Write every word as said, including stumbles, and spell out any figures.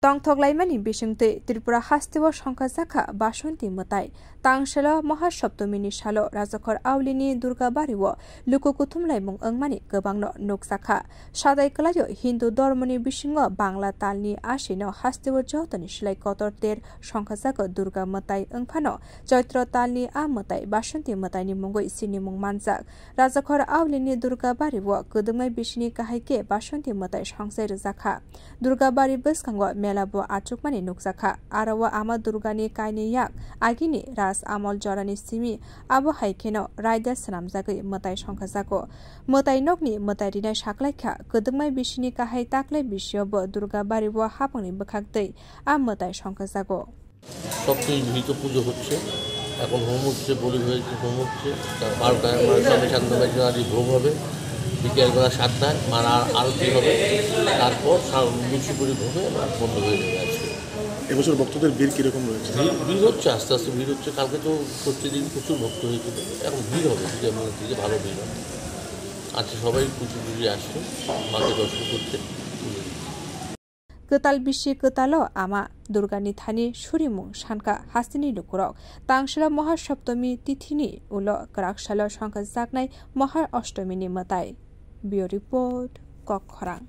Tongthok laimani bisingtwi Tripura hasteo songkha jakha Basonti mwtai. Tangselo Mahasoptomini salo Rajakhor Aulini Durga Bario luku kuthum laimung wngmani kwbangno nukjakha. Sadai kwlaio Hindu dhormoni bisingo Bangla talni asino hasteo jotoni silai kotor ter songkha jago Durga mwtai wngphano Choitro talni a mwtai Basonti mwtaini mungwi sinimung manjak. Rajakhor Aulini Durga Bario kwdwkmai bisini kahai khe Basonti mwtai songchai rwjakha. Durga Bari bwskango mela bo achukmani nukjakha. Aro o Ama Durgani kainwi yak agini Raj Amol jorani simi abo hai kheno raida swnamjagwi mwtai songkha jago. Mwtai nokni mwtai rinai saklaikha, kwdwkmai bisini kahai taklai bisio bo Durga Bario hapangni bwkhak twi a mwtai songkha jago. সব কিছু গৃহীত পুজো হচ্ছে, এখন হোম হচ্ছে, বলি হয়েছে, হোম হচ্ছে। তা বারোটায় আমার স্বামী শান্ত বাইশ আদি ভোগ হবে, বিকেলবেলা সাতটায় মার আ-, আরতি হবে, তারপর সা-, লুচিপুরি ভোগে আমার বন্ধ হয়ে যাবে আজকে। এবছর ভক্তদের ভিড় কিরকম রয়েছে? ভিড়, ভিড় হচ্ছে, আস্তে আস্তে ভিড় হচ্ছে। কালকে তো ষষ্ঠী দিন প্রচুর ভক্ত হয়েছিল, এখন ভিড় হবে, ভিড় এমন হচ্ছে যে ভালো ভিড় হবে। আজকে সবাই কুচি কুচি আসছে, মাকে দর্শন করতে। Kwtal bisi kwtalo Ama Durgani thani surimung sankha hasteni lukurok. Tangselo Mahasoptomi tithini ulo kwraksalo songkha jaknai Maha Ostomini mwtai. Bureau Report, Kokkhorang.